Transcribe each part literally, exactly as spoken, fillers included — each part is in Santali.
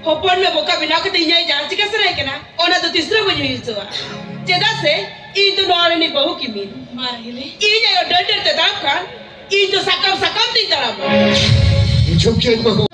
ᱦᱚᱯᱚᱱ ᱢᱮ ᱵᱚᱠᱟ ᱵᱮᱱᱟᱣ ᱠᱟᱛᱮ ᱤᱧ ᱟᱭ ᱡᱟᱦᱟᱸ ᱪᱤᱠᱟᱹ ᱥᱟᱱᱟᱭᱮ ᱠᱟᱱᱟ, ᱚᱱᱟ ᱫᱚ ᱛᱤᱥ ᱨᱮ ᱵᱟᱹᱧ ᱦᱩᱭ ᱦᱚᱪᱚᱣᱟ᱾ ᱪᱮᱫᱟᱜ ᱥᱮ ᱤᱧ ᱫᱚ ᱱᱚᱣᱟ ᱨᱤᱱᱤᱡ ᱵᱟᱹᱦᱩ ᱠᱤᱢᱤᱱ᱾ ᱢᱟ ᱦᱤᱞᱤ᱾ ᱤᱧ ᱟᱭᱳ ᱰᱟᱹᱨ ᱰᱟᱹᱨ ᱛᱮ ᱫᱟᱵ ᱠᱷᱟᱱ, ᱤᱧ ᱫᱚ ᱥᱟᱠᱟᱢ ᱥᱟᱠᱟᱢ ᱛᱤᱧ ᱛᱟᱲᱟᱢᱟ᱾ ᱵᱩᱡᱷᱟᱹᱣ ᱠᱮᱫ ᱵᱟᱹᱦᱩ᱾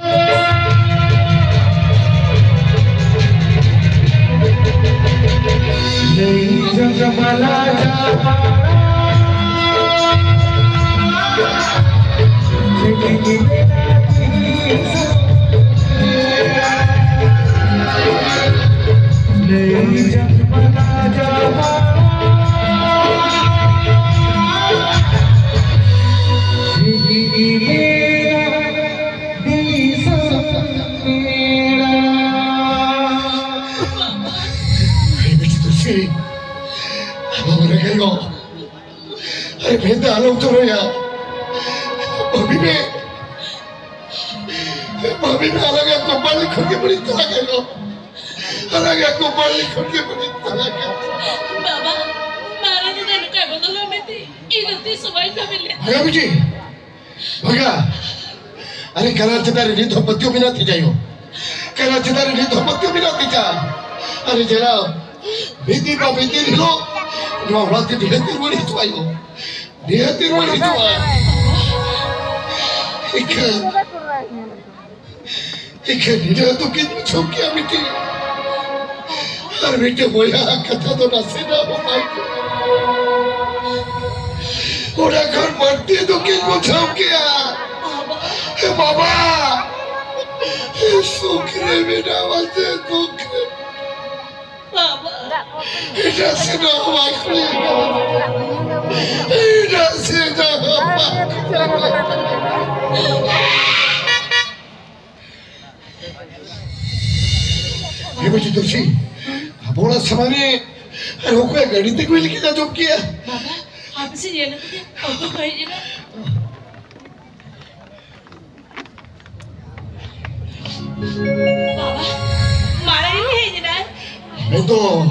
ᱟᱨᱮ ᱢᱮᱱᱫᱟ ᱟᱞᱚᱢ ᱛᱚᱨᱚᱭᱟ᱾ ᱵᱷᱟᱹᱵᱤ ᱢᱮ, ᱵᱷᱟᱹᱵᱤ ᱢᱮ, ᱟᱞᱟᱝᱟᱜ ᱠᱚᱯᱟᱞ ᱠᱷᱚᱱ ᱜᱮ ᱵᱟᱹᱲᱤᱡ ᱛᱟᱞᱟᱝᱟ ᱜᱚ᱾ ᱟᱞᱟᱝᱟᱜ ᱠᱚᱯᱟᱞ ᱠᱷᱚᱱ ᱜᱮ ᱵᱟᱹᱲᱤᱡ ᱛᱟᱞᱟᱝᱟ᱾ ᱵᱟᱵᱟ, ᱢᱟᱨᱟᱝ ᱫᱟᱫᱟ ᱱᱚᱝᱠᱟᱭ ᱵᱚᱫᱚᱞᱚᱜ ᱢᱮᱱᱛᱮ ᱤᱧ ᱫᱚ ᱛᱤᱥ ᱦᱚᱸ ᱵᱟᱹᱧ ᱵᱷᱟᱹᱵᱤ ᱞᱮᱫ᱾ ᱵᱷᱟᱜᱟ ᱵᱤᱴᱤ, ᱵᱷᱟᱜᱟ᱾ ᱟᱨᱮ ᱠᱟᱱᱟ ᱪᱮᱛᱟᱱ ᱨᱮ ᱱᱤᱛ ᱦᱚᱸ ᱯᱟᱹᱛᱭᱟᱹᱣ ᱢᱮᱱᱟᱜ ᱛᱤᱧᱟ ᱭᱳ᱾ ᱠᱟᱱᱟ ᱪᱮᱛᱟᱱ ᱨᱮ ᱱᱤᱛ ᱦᱚᱸ ᱯᱟᱹᱛᱭᱟᱹᱣ ᱢᱮᱱᱟᱜ ᱛᱤᱧᱟ᱾ ᱟᱨᱮ ᱡᱟᱱᱟᱢ ᱢᱤᱫ ᱫᱤᱱ ᱵᱟ ᱢᱤᱫ ᱫᱤᱱ ᱦᱤᱞᱳᱜ ᱱᱚᱣᱟ ᱚᱲᱟᱜ ᱛᱮ ᱱᱤᱦᱟᱹᱛ ᱨᱩᱣᱟᱹᱲ ᱦᱤᱡᱩᱜᱼᱟ ᱭᱳ᱾ ᱱᱤᱦᱟᱹᱛ ᱨᱩᱣᱟᱹᱲ ᱦᱤᱡᱩᱜᱼᱟ᱾ ᱤᱠᱷᱟᱹᱱ, ᱤᱠᱷᱟᱹᱱ ᱱᱤᱱᱟᱹᱜ ᱫᱩᱠᱤᱧ ᱵᱩᱡᱷᱟᱹᱣ ᱠᱮᱭᱟ ᱢᱤᱫᱴᱤᱡ᱾ ᱟᱨ ᱢᱤᱫᱴᱤᱡ ᱵᱚᱭᱦᱟ ᱠᱟᱛᱷᱟ ᱫᱚ ᱱᱟᱥᱮᱱᱟᱜ ᱦᱚᱸ ᱵᱟᱭ ᱠᱚ᱾ ᱚᱱᱟ ᱠᱷᱚᱱ ᱵᱟᱹᱲᱛᱤ ᱫᱩᱠᱤᱧ ᱵᱩᱡᱷᱟᱹᱣ ᱠᱮᱭᱟ᱾ ᱮ ᱵᱟᱵᱟ, ᱥᱩᱠ ᱨᱮ ᱢᱮᱱᱟᱢᱟ ᱥᱮ ᱫᱩᱠ ᱨᱮ? ᱵᱟᱵᱟ᱾ ᱮᱴᱟᱜ ᱥᱮᱫ ᱫᱚ ᱵᱟᱭ ᱠᱩᱞᱤ ᱠᱟᱱᱟ᱾ ᱮᱴᱟᱜ ᱥᱮᱫ ᱫᱚ ᱵᱟᱭ ᱠᱩᱞᱤ ᱠᱟᱱᱟ᱾ ᱦᱮᱸ, ᱵᱟᱹᱪᱤ ᱛᱩᱞᱥᱤ, ᱟᱵᱚ ᱚᱲᱟᱜ ᱥᱟᱢᱟᱝ ᱨᱮ ᱟᱨ ᱚᱠᱚᱭᱟᱜ ᱜᱟᱹᱰᱤ ᱛᱤᱸᱜᱩᱭ ᱞᱟᱹᱜᱤᱫ ᱟᱸᱡᱚᱢ ᱠᱮᱜᱼᱟ? ᱵᱟᱵᱟ, ᱦᱟᱯᱮ ᱥᱮ ᱧᱮᱞ ᱠᱟᱛᱮ ᱚᱠᱚᱭ ᱠᱚ ᱦᱮᱡ ᱮᱱᱟ? ᱵᱟᱵᱟ, ᱢᱟᱨᱟᱝ ᱦᱮᱡ ᱮᱱᱟᱭ᱾ ᱱᱤᱛᱚᱜ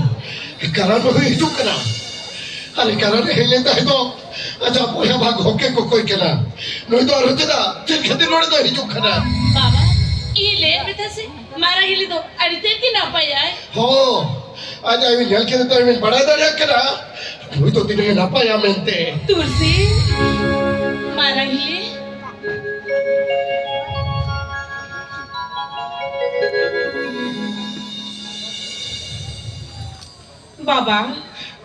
ᱠᱟᱨᱟᱱ ᱵᱟᱹᱦᱩᱭ ᱦᱤᱡᱩᱜ ᱠᱟᱱᱟ᱾ ᱟᱨ ᱠᱟᱨᱟᱱ ᱦᱮᱡ ᱞᱮᱱ ᱛᱟᱦᱮᱸ ᱫᱚ ᱟᱡᱟᱜ ᱵᱚᱭᱦᱟ ᱵᱷᱟᱜᱽ ᱦᱚᱸᱠᱮ ᱠᱚᱠᱚᱭ ᱠᱟᱱᱟ᱾ ᱱᱩᱭ ᱫᱚ ᱟᱨᱦᱚᱸ ᱪᱮᱫᱟᱜ, ᱪᱮᱫ ᱠᱷᱟᱹᱛᱤᱨ ᱱᱚᱰᱮ ᱫᱚ ᱦᱤᱡᱩᱜ ᱠᱟᱱᱟ? ᱵᱟᱵᱟ, ᱤᱧ ᱞᱟᱹᱭᱟᱫ ᱢᱮ ᱛᱟᱦᱮᱸ ᱥᱮ, ᱢᱟᱨᱟᱝ ᱦᱤᱞᱤ ᱫᱚ ᱟᱹᱰᱤ ᱛᱮᱫ ᱜᱮ ᱱᱟᱯᱟᱭᱟᱭ᱾ ᱦᱚᱸ, ᱟᱡ ᱟᱭᱳ ᱧᱮᱞ ᱠᱮᱫᱮ ᱛᱟᱭ ᱵᱟᱲᱟᱭ ᱫᱟᱲᱮᱭᱟᱜ ᱠᱟᱱᱟ ᱱᱩᱭ ᱫᱚ ᱛᱤᱱᱟᱹᱜ ᱮ ᱱᱟᱯᱟᱭᱟ ᱢᱮᱱᱛᱮ᱾ ᱛᱩᱞᱥᱤ, ᱢᱟᱨᱟᱝ ᱦᱤᱞᱤ᱾ ᱵᱟᱵᱟ᱾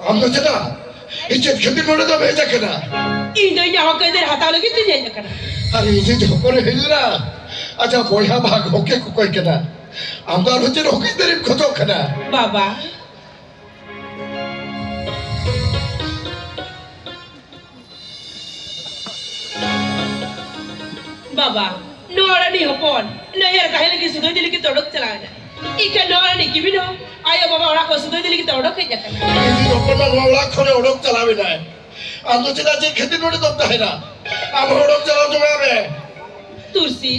ᱟᱢ ᱫᱚ ᱪᱮᱫᱟᱜ? ᱤᱧ ᱪᱮᱫ ᱠᱷᱟᱹᱛᱤᱨ ᱱᱚᱰᱮ ᱫᱚᱢ ᱦᱮᱡ ᱟᱠᱟᱱᱟ? ᱤᱧ ᱫᱚ ᱤᱧᱟᱹᱜ ᱦᱚᱠ ᱟᱹᱭᱫᱟᱹᱨ ᱦᱟᱛᱟᱣ ᱞᱟᱹᱜᱤᱫ ᱛᱤᱧ ᱦᱮᱡ ᱟᱠᱟᱱᱟ᱾ ᱟᱨ ᱤᱧ ᱡᱮ ᱡᱚᱠᱷᱚᱱᱮ ᱦᱮᱡ ᱞᱮᱱᱟ, ᱟᱪᱪᱷᱟ, ᱵᱚᱭᱦᱟ ᱵᱷᱟᱜᱽ ᱦᱚᱠᱮ ᱠᱚᱠᱚᱭ ᱠᱟᱱᱟ, ᱟᱢ ᱫᱚ ᱟᱨᱦᱚᱸ ᱪᱮᱫ ᱦᱚᱠ ᱟᱹᱭᱫᱟᱹᱨᱮᱢ ᱠᱷᱚᱡᱚᱜ ᱠᱟᱱᱟ? ᱵᱟᱵᱟ᱾ ᱵᱟᱵᱟ, ᱱᱚᱣᱟ ᱚᱲᱟᱜ ᱨᱤᱱᱤᱡ ᱦᱚᱯᱚᱱ ᱱᱟᱹᱭᱦᱟᱹᱨ ᱛᱟᱦᱮᱸ ᱞᱟᱹᱜᱤᱫ ᱥᱩᱫᱷᱟᱹ ᱤᱫᱤ ᱞᱟᱹᱜᱤᱫ ᱛᱮ ᱚᱰᱚᱠ ᱪᱟᱞᱟᱣ ᱮᱱᱟ᱾ ᱤᱠᱷᱟᱹ ᱱᱚᱣᱟ ᱨᱤᱱᱤᱡ ᱠᱤᱢᱤᱱ ᱦᱚᱸ ᱟᱭᱳ ᱵᱟᱵᱟ ᱚᱲᱟᱜ ᱠᱷᱚᱱ ᱥᱩᱫᱷᱟᱹ ᱤᱫᱤ ᱞᱟᱹᱜᱤᱫ ᱛᱮ ᱚᱰᱚᱠ ᱦᱮᱡ ᱟᱠᱟᱱᱟ᱾ ᱤᱧᱤᱡ ᱦᱚᱯᱚᱱ ᱢᱟ ᱱᱚᱣᱟ ᱚᱲᱟᱜ ᱠᱷᱚᱱᱮ ᱚᱰᱚᱠ ᱪᱟᱞᱟᱣ ᱮᱱᱟᱭ᱾ ᱟᱢ ᱫᱚ ᱪᱮᱫᱟᱜ, ᱪᱮᱫ ᱠᱷᱟᱹᱛᱤᱨ ᱱᱚᱰᱮ ᱫᱚᱢ ᱛᱟᱦᱮᱱᱟ? ᱟᱢ ᱦᱚᱸ ᱚᱰᱚᱠ ᱪᱟᱞᱟᱣ ᱪᱟᱵᱟᱜ ᱢᱮ᱾ ᱛᱩᱞᱥᱤ,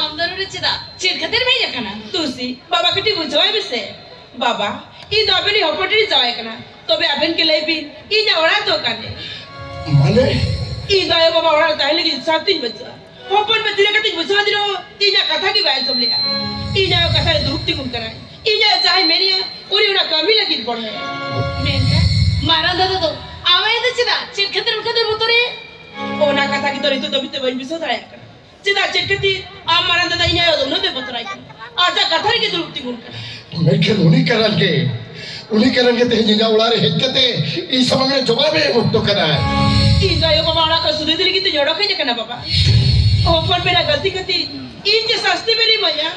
ᱟᱢ ᱫᱚ ᱱᱚᱰᱮ ᱪᱮᱫᱟᱜ? ᱪᱮᱫ ᱠᱷᱟᱹᱛᱤᱨ ᱮᱢ ᱦᱮᱡ ᱟᱠᱟᱱᱟ? ᱛᱩᱞᱥᱤ, ᱵᱟᱵᱟ ᱠᱟᱹᱴᱤᱡ ᱵᱩᱡᱷᱟᱹᱣᱟᱭ ᱢᱮᱥᱮ᱾ ᱵᱟᱵᱟ, ᱤᱧ ᱫᱚ ᱟᱵᱮᱱᱤᱡ ᱦᱚᱯᱚᱱ ᱴᱷᱮᱱᱤᱧ ᱡᱟᱶᱟᱭ ᱠᱟᱱᱟ᱾ ᱛᱚᱵᱮ ᱟᱵᱮᱱ ᱜᱮ ᱞᱟᱹᱭ ᱵᱤᱱ, ᱤᱧᱟᱹᱜ ᱚᱲᱟᱜ ᱫᱚ ᱚᱠᱟᱨᱮ? ᱢᱟᱱᱮ? ᱤᱧ ᱫᱚ ᱟᱭᱳ ᱵᱟᱵᱟ ᱚᱲᱟᱜ ᱨᱮ ᱛᱟᱦᱮᱸ ᱞᱟᱹᱜᱤᱫ ᱥᱟᱱᱛᱤᱧ ᱵᱩᱡᱷᱟᱹᱣᱟ᱾ ᱦᱚᱯᱚᱱ ᱢᱟ ᱛᱤᱱᱟᱹᱜ ᱠᱟᱛᱮᱧ ᱵᱩᱡᱷᱟᱹᱣ ᱟᱫᱮ ᱨᱮᱦᱚᱸ ᱤᱧᱟᱹᱜ ᱠᱟᱛᱷᱟ ᱜᱮ ᱵᱟᱭ ᱟᱸᱡᱚᱢ ᱞᱮᱜᱼᱟ᱾ ᱤᱧ ᱟᱭᱳ ᱠᱟᱛᱷᱟ ᱨᱮ ᱫᱩᱲᱩᱵ ᱛᱤᱸᱜᱩᱱ ᱠᱟᱱᱟᱭ᱾ ᱤᱧ ᱟᱭᱳ ᱡᱟᱦᱟᱸᱭ ᱢᱮᱱᱮᱜᱼᱟ, ᱩᱱᱤ ᱚᱱᱟ ᱠᱟᱹᱢᱤ ᱞᱟᱹᱜᱤᱫ ᱵᱚᱲᱦᱮ᱾ ᱢᱮᱱᱠᱷᱟᱱ ᱢᱟᱨᱟᱝ ᱫᱟᱫᱟ ᱫᱚ ᱟᱢ ᱟᱭᱳ ᱫᱚ ᱪᱮᱫᱟᱜ? ᱪᱮᱫ ᱠᱷᱟᱹᱛᱤᱨ ᱚᱱᱠᱟ ᱫᱚᱭ ᱵᱚᱛᱚᱨᱮ? ᱚᱱᱟ ᱠᱟᱛᱷᱟ ᱜᱮᱛᱚ ᱱᱤᱛᱚᱜ ᱫᱷᱟᱹᱵᱤᱡ ᱛᱮ ᱵᱟᱹᱧ ᱵᱩᱡᱷᱟᱹᱣ ᱫᱟᱲᱮᱭᱟᱜ ᱠᱟᱱᱟ᱾ ᱪᱮᱫᱟᱜ, ᱪᱮᱫ ᱠᱷᱟᱹᱛᱤᱨ ᱟᱢ ᱢᱟᱨᱟᱝ ᱫᱟᱫᱟ ᱤᱧ ᱟᱭᱳ ᱫᱚ ᱩᱱᱟᱹᱜ ᱫᱚᱭ ᱵᱚᱛᱚᱨᱟᱭ ᱠᱟᱱᱟ? ᱟᱡᱟᱜ ᱠᱟᱛᱷᱟ ᱨᱮᱜᱮ ᱫᱩᱲᱩᱵ ᱛᱤᱸᱜᱩᱱ ᱠᱟᱱᱟ᱾ ᱢᱮᱱᱠᱷᱟᱱ ᱩᱱᱤ ᱠᱟᱨᱚᱱ ᱜᱮ, ᱩᱱᱤ ᱠᱟᱨᱚᱱ ᱜᱮ ᱛᱮᱦᱮᱧ ᱤᱧᱟᱹᱜ ᱚᱲᱟᱜ ᱨᱮ ᱦᱮᱡ ᱠᱟᱛᱮ ᱤᱧ ᱥᱟᱢᱟᱝ ᱨᱮ ᱡᱚᱵᱟᱵᱮ ᱮᱢ ᱦᱚᱴᱚ ᱠᱟᱱᱟ᱾ ᱤᱧ ᱫᱚ ᱟᱭᱳ ᱵᱟᱵᱟ ᱚᱲᱟᱜ ᱠᱷᱚᱱ ᱥᱩᱫᱷᱟᱹ ᱤᱫᱤ ᱞᱟᱹᱜᱤᱫ ᱛᱮᱧ ᱚᱰᱚᱠ ᱦᱮᱡ ᱟᱠᱟᱱᱟ ᱵᱟᱵᱟ᱾ ᱦᱚᱯᱚᱱ ᱵᱮᱱᱟᱜ ᱜᱟᱹᱞᱛᱤ ᱠᱷᱟᱹᱛᱤᱨ ᱤᱧ ᱪᱮᱫ ᱥᱟᱥᱛᱤ ᱵᱮᱱ ᱤᱢᱟᱹᱧᱟ?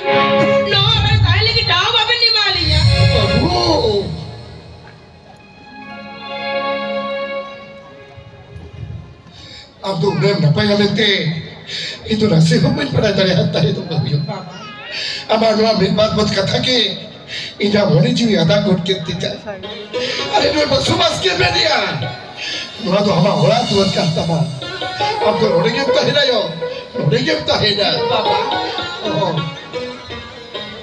ᱱᱚᱣᱟ ᱚᱲᱟᱜ ᱨᱮ ᱛᱟᱦᱮᱸ ᱞᱟᱹᱜᱤᱫ ᱴᱷᱟᱶ ᱵᱟᱵᱮᱱ ᱮᱢᱟ ᱞᱤᱧᱟ᱾ ᱵᱟᱹᱵᱩ! ᱟᱢ ᱫᱚ ᱩᱱᱟᱹᱜ ᱮᱢ ᱱᱟᱯᱟᱭᱟ ᱢᱮᱱᱛᱮ ᱤᱧ ᱫᱚ ᱱᱟᱥᱮ ᱦᱚᱸ ᱵᱟᱹᱧ ᱵᱟᱲᱟᱭ ᱫᱟᱲᱮᱭᱟᱜ ᱛᱟᱦᱮᱸᱫ ᱵᱟᱹᱵᱩ᱾ ᱟᱢᱟᱜ ᱱᱚᱣᱟ ᱢᱤᱫ ᱵᱟᱨ ᱵᱚᱛ ᱠᱟᱛᱷᱟ ᱜᱮ ᱤᱧᱟᱹᱜ ᱢᱚᱱᱮ ᱡᱤᱣᱤ ᱟᱫᱟ ᱜᱚᱫ ᱠᱮᱫ ᱛᱤᱧᱟ᱾ ᱟᱨ ᱤᱧ ᱫᱚ ᱵᱚᱥᱚᱵᱟᱥ ᱜᱮ ᱢᱮᱱᱮᱜᱼᱟ᱾ ᱱᱚᱣᱟ ᱫᱚ ᱟᱢᱟᱜ ᱚᱲᱟᱜ ᱫᱩᱣᱟᱹᱨ ᱠᱟᱱ ᱛᱟᱢᱟ᱾ ᱟᱢ ᱫᱚ ᱱᱚᱰᱮ ᱜᱮᱢ ᱛᱟᱦᱮᱱᱟ ᱭᱚ, ᱱᱚᱰᱮ ᱜᱮᱢ ᱛᱟᱦᱮᱱᱟ᱾ ᱵᱟᱵᱟ᱾ ᱚᱦᱚ᱾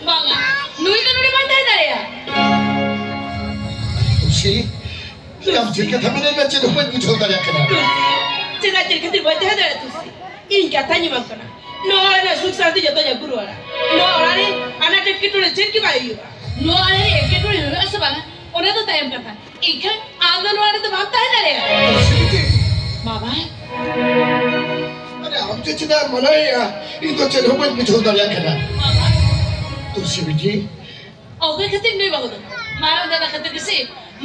ᱵᱟᱝᱟ, ᱱᱩᱭ ᱫᱚ ᱱᱚᱰᱮ ᱵᱟᱭ ᱛᱟᱦᱮᱸ ᱫᱟᱲᱮᱭᱟᱜᱼᱟ᱾ ᱠᱩᱥᱤ, ᱟᱢ ᱪᱮᱫ ᱠᱟᱛᱷᱟ ᱢᱮᱱᱮᱫ ᱠᱟᱱ ᱪᱮᱫ ᱦᱚᱸ ᱵᱟᱹᱧ ᱵᱩᱡᱷᱟᱹᱣ ᱫᱟᱲᱮᱭᱟᱜ ᱠᱟᱱᱟ᱾ ᱛᱩᱞᱥᱤ, ᱪᱮᱫᱟᱜ ᱪᱮᱫ ᱠᱷᱟᱹᱛᱤᱨ ᱵᱟᱹᱧ ᱛᱟᱦᱮᱸ ᱫᱟᱲᱮᱭᱟᱜᱼᱟ ᱛᱩᱞᱥᱤ? ᱤᱧ ᱠᱟᱛᱷᱟᱧ ᱮᱢᱟᱢ ᱠᱟᱱᱟ᱾ ᱱᱚᱣᱟ ᱨᱮᱱᱟᱜ ᱥᱩᱠ ᱥᱟᱱᱛᱤ ᱡᱚᱛᱚᱧ ᱟᱹᱜᱩ ᱨᱩᱣᱟᱹᱲᱟ᱾ ᱱᱚᱣᱟ ᱚᱲᱟᱜ ᱨᱮ ᱟᱱᱟᱴ ᱮᱴᱠᱮᱴᱚᱬᱮ ᱪᱮᱫ ᱜᱮ ᱵᱟᱭ ᱦᱩᱭᱩᱜᱼᱟ᱾ ᱱᱚᱣᱟ ᱚᱲᱟᱜ ᱨᱮ ᱮᱴᱠᱮᱴᱚᱬᱮ ᱦᱩᱭᱩᱜᱼᱟ ᱥᱮ ᱵᱟᱝᱟ, ᱚᱱᱟ ᱫᱚ ᱛᱟᱭᱚᱢ ᱠᱟᱛᱷᱟ᱾ ᱮᱱᱠᱷᱟᱱ ᱟᱢ ᱫᱚ ᱱᱚᱣᱟ ᱨᱮᱫᱚ ᱵᱟᱢ ᱛᱟᱦᱮᱸ ᱫᱟᱲᱮᱭᱟᱜᱼᱟ᱾ ᱵᱟᱵᱟ᱾ ᱟᱨᱮ, ᱟᱢ ᱡᱮ ᱪᱮᱫᱟᱜ ᱮᱢ ᱢᱟᱱᱟᱭᱮᱭᱟ, ᱤᱧ ᱫᱚ ᱪᱮᱫ ᱦᱚᱸ ᱵᱟᱹᱧ ᱵᱩᱡᱷᱟᱹᱣ ᱫᱟᱲᱮᱭᱟᱜ ᱠᱟᱱᱟ᱾ ᱵᱟᱵᱟ᱾ ᱛᱩᱞᱥᱤ ᱵᱤᱴᱤ᱾ ᱚᱠᱚᱭ ᱠᱷᱟᱹᱛᱤᱨ ᱱᱩᱭ ᱵᱟᱹᱦᱩ ᱫᱚ? ᱢᱟᱨᱟᱝ ᱫᱟᱫᱟ ᱠᱷᱟᱹᱛᱤᱨ ᱜᱮᱥᱮ᱾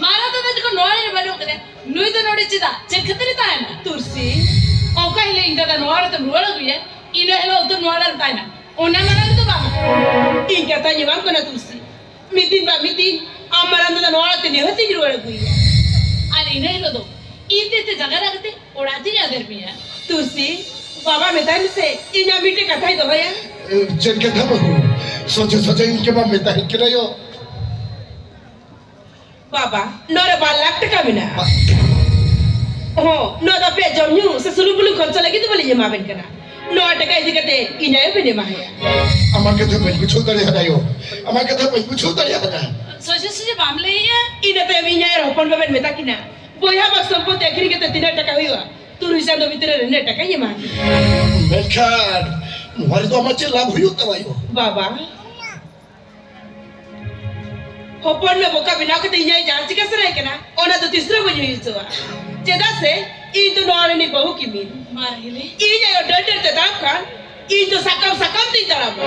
ᱢᱟᱨᱟᱝ ᱫᱟᱫᱟ ᱡᱚᱠᱷᱚᱱ ᱱᱚᱣᱟ ᱨᱮ ᱵᱟᱹᱱᱩᱜ ᱠᱟᱫᱮᱭᱟ, ᱱᱩᱭ ᱫᱚ ᱱᱚᱰᱮ ᱪᱮᱫᱟᱜ? ᱪᱮᱫ ᱠᱷᱟᱹᱛᱤᱨ ᱮ ᱛᱟᱦᱮᱱᱟ? ᱛᱩᱞᱥᱤ, ᱚᱠᱟ ᱦᱤᱞᱳᱜ ᱤᱧ ᱫᱟᱫᱟ ᱱᱚᱣᱟ ᱚᱲᱟᱜ ᱛᱮᱢ ᱨᱩᱣᱟᱹᱲ ᱟᱹᱜᱩᱭᱟ, ᱤᱱᱟᱹ ᱦᱤᱞᱳᱜ ᱩᱛᱟᱹᱨ ᱱᱚᱣᱟ ᱚᱲᱟᱜ ᱨᱮᱢ ᱛᱟᱦᱮᱱᱟ, ᱚᱱᱟ ᱢᱟᱨᱟᱝ ᱨᱮᱫᱚ ᱵᱟᱝ᱾ ᱤᱧ ᱠᱟᱛᱷᱟᱧ ᱮᱢᱟᱢ ᱠᱟᱱᱟ ᱛᱩᱞᱥᱤ, ᱢᱤᱫ ᱫᱤᱱ ᱵᱟ ᱢᱤᱫ ᱫᱤᱱ ᱟᱢ ᱢᱟᱨᱟᱝ ᱫᱟᱫᱟ ᱱᱚᱣᱟ ᱚᱲᱟᱜ ᱛᱮ ᱱᱤᱦᱟᱹᱛ ᱤᱧ ᱨᱩᱣᱟᱹᱲ ᱟᱹᱜᱩᱭᱮᱭᱟ᱾ ᱟᱨ ᱤᱱᱟᱹ ᱦᱤᱞᱳᱜ ᱫᱚ ᱤᱧ ᱛᱮ ᱛᱮ ᱡᱟᱸᱜᱟ ᱨᱟᱜ ᱠᱟᱛᱮ ᱚᱲᱟᱜ ᱛᱤᱧ ᱟᱫᱮᱨ ᱢᱮᱭᱟ᱾ ᱛᱩᱞᱥᱤ, ᱵᱟᱵᱟ ᱢᱮᱛᱟᱭ ᱢᱮᱥᱮ, ᱤᱧ ᱟᱢ ᱢᱤᱫᱴᱮᱡ ᱠᱟᱛᱷᱟᱧ ᱫᱚᱦᱚᱭᱟ᱾ ᱮ, ᱪᱮᱫ ᱠᱟᱛᱷᱟ ᱵᱟᱹᱦᱩ? ᱥᱚᱡᱷᱮ ᱥᱚᱡᱷᱮ ᱤᱧ ᱜᱮ ᱵᱟᱢ ᱢᱮᱛᱟᱧ ᱠᱟᱱᱟ ᱭᱳ᱾ ᱵᱟᱵᱟ, ᱱᱚᱰᱮ ᱵᱟᱨ ᱞᱟᱠᱷ ᱴᱟᱠᱟ ᱢᱮᱱᱟᱜᱼᱟ᱾ ᱵᱟ- ᱦᱚᱸ, ᱱᱚᱣᱟ ᱫᱚ ᱟᱯᱮᱭᱟᱜ ᱡᱚᱢ ᱧᱩ ᱥᱮ ᱥᱩᱱᱩᱢ ᱵᱩᱞᱩᱝ ᱠᱷᱚᱨᱪᱟ ᱞᱟᱹᱜᱤᱫ ᱫᱚ ᱵᱟᱹᱞᱤᱧ ᱮᱢᱟᱵᱮᱱ ᱠᱟᱱᱟ᱾ ᱱᱚᱣᱟ ᱴᱟᱠᱟ ᱤᱫᱤ ᱠᱟᱛᱮ ᱤᱧ ᱟᱭᱳ ᱵᱮᱱ ᱮᱢᱟᱭᱟ᱾ ᱟᱢᱟᱜ ᱠᱟᱛᱷᱟ ᱵᱟᱹᱧ ᱵᱩᱡᱷᱟᱹᱣ ᱫᱟᱲᱮᱭᱟᱫᱟ ᱭᱳ᱾ ᱟᱢᱟᱜ ᱠᱟᱛᱷᱟ ᱵᱟᱹᱧ ᱵᱩᱡᱷᱟᱹᱣ ᱫᱟᱲᱮᱭᱟᱫᱟ᱾ ᱥᱚᱡᱷᱮ ᱥᱚᱡᱷᱮ ᱵᱟᱢ ᱞᱟᱹᱭᱮᱜᱼᱟ᱾ ᱤᱱᱟᱹ ᱛᱟᱭᱚᱢ ᱤᱧ ᱟᱭᱳ ᱟᱨ ᱦᱚᱯᱚᱱ ᱵᱟᱵᱮᱱ ᱢᱮᱛᱟ ᱠᱤᱱᱟ, ᱵᱚᱭᱦᱟ ᱵᱟᱠ ᱥᱚᱢᱯᱚᱛᱤ ᱟᱹᱠᱷᱨᱤᱧ ᱠᱟᱛᱮ ᱛᱤᱱᱟᱹᱜ ᱴᱟᱠᱟ ᱦᱩᱭᱩᱜᱼᱟ, ᱛᱩᱨᱩᱭ ᱪᱟᱸᱫᱚ ᱵᱷᱤᱛᱨᱤ ᱨᱮ ᱱᱤᱱᱟᱹᱜ ᱴᱟᱠᱟᱧ ᱮᱢᱟ ᱠᱤᱱᱟ᱾ ᱢᱮᱱᱠᱷᱟᱱ ᱱᱚᱣᱟ ᱨᱮᱫᱚ ᱟᱢᱟᱜ ᱪᱮᱫ ᱞᱟᱵᱷ ᱦᱩᱭᱩᱜ ᱛᱟᱢᱟ ᱭᱳ? ᱵᱟᱵᱟ, ᱦᱚᱯᱚᱱ ᱢᱮ ᱵᱚᱠᱟ ᱵᱮᱱᱟᱣ ᱠᱟᱛᱮ ᱤᱧ ᱟᱭ ᱡᱟᱦᱟᱸ ᱪᱤᱠᱟᱹ ᱥᱟᱱᱟᱭᱮ ᱠᱟᱱᱟ, ᱚᱱᱟ ᱫᱚ ᱛᱤᱥ ᱨᱮᱦᱚᱸ ᱵᱟᱹᱧ ᱦᱩᱭ ᱦᱚᱪᱚᱣᱟ᱾ ᱪᱮᱫᱟᱜ ᱥᱮ ᱤᱧ ᱫᱚ ᱱᱚᱣᱟ ᱨᱤᱱᱤᱡ ᱵᱟᱹᱦᱩ ᱠᱤᱢᱤᱱ᱾ ᱢᱟ ᱦᱤᱞᱤ᱾ ᱤᱧ ᱟᱭᱳ ᱰᱟᱹᱨ ᱰᱟᱹᱨ ᱛᱮ ᱫᱟᱵ ᱠᱷᱟᱱ, ᱤᱧ ᱫᱚ ᱥᱟᱠᱟᱢ ᱥᱟᱠᱟᱢ ᱛᱤᱧ ᱛᱟᱲᱟᱢᱟ᱾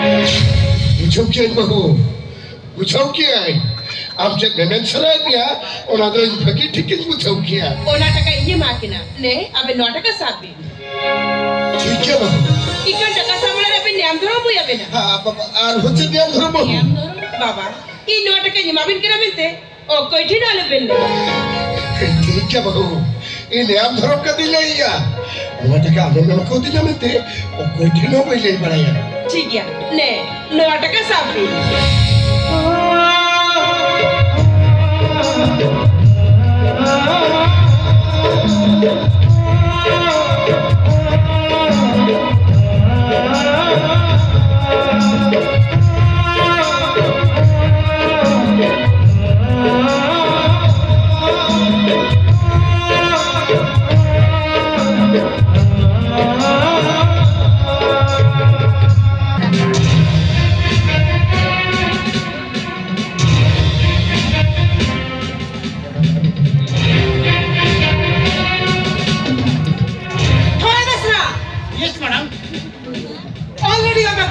ᱵᱩᱡᱷᱟᱹᱣ ᱠᱮᱜᱼᱟᱹᱧ ᱵᱟᱹᱦᱩ, ᱵᱩᱡᱷᱟᱹᱣ ᱠᱮᱜᱼᱟᱹᱧ᱾ ᱟᱢ ᱪᱮᱫ ᱢᱮᱢᱮᱱ ᱥᱟᱱᱟᱭᱮᱫ ᱢᱮᱭᱟ, ᱚᱱᱟ ᱫᱚ ᱤᱧ ᱵᱷᱟᱹᱜᱤ ᱴᱷᱤᱠ ᱤᱧ ᱵᱩᱡᱷᱟᱹᱣ ᱠᱮᱜᱼᱟ᱾ ᱚᱱᱟ ᱴᱟᱠᱟ ᱤᱧ ᱮᱢᱟ ᱠᱤᱱᱟ᱾ ᱱᱮ, ᱟᱵᱮᱱ ᱱᱚᱣᱟ ᱴᱟᱠᱟ ᱥᱟᱵ ᱵᱤᱱ᱾ ᱴᱷᱤᱠ ᱜᱮᱭᱟ ᱵᱟᱹᱦᱩ᱾ ᱤᱠᱟᱹᱱ ᱴᱟᱠᱟ ᱥᱟᱵ ᱢᱟᱲᱟᱝ ᱨᱮ ᱟᱵᱮᱱ ᱱᱮᱭᱟᱢ ᱫᱷᱚᱨᱚᱢ ᱦᱩᱭ ᱟᱵᱮᱱᱟ᱾ ᱦᱮᱸ, ᱵᱟᱵᱟ, ᱟᱨ ᱦᱚᱪᱮ ᱱᱮᱭᱟᱢ ᱫᱷᱚᱨᱚᱢ ᱵᱟᱹᱦᱩ? ᱱᱮᱭᱟᱢ ᱫᱷᱚᱨᱚᱢ? ᱵᱟᱵᱟ, ᱤᱧ ᱱᱚᱣᱟ ᱴᱟᱠᱟᱧ ᱮᱢᱟ ᱵᱮᱱ ᱠᱟᱱᱟ ᱢᱮᱱᱛᱮ ᱚᱠᱚᱭ ᱴᱷᱮᱱ ᱟᱞᱚ ᱵᱮᱱ ᱞᱟᱹᱭᱟ᱾ ᱴᱷᱤᱠ ᱜᱮᱭᱟ ᱵᱟᱹᱦᱩ, ᱤᱧ ᱱᱮᱭᱟᱢ ᱫᱷᱚᱨᱚᱢ ᱠᱟᱛᱮᱧ ᱞᱟᱹᱭ ᱟᱭᱟ᱾ ᱱᱚᱣᱟ ᱴᱟᱠᱟ ᱟᱢᱮᱢ ᱮᱢᱟ ᱠᱟᱣᱫᱤᱧᱟ ᱢᱮᱱᱛᱮ ᱚᱠᱚᱭ ᱴᱷᱮᱱ ᱦᱚᱸ ᱵᱟᱹᱧ ᱞᱟᱹᱭ ᱵᱟᱲᱟᱭᱟ᱾ ᱴᱷᱤᱠ ᱜᱮᱭᱟ, ᱱᱮ, ᱱᱚᱣᱟ ᱴᱟᱠᱟ ᱥᱟᱵ ᱵᱤᱱ᱾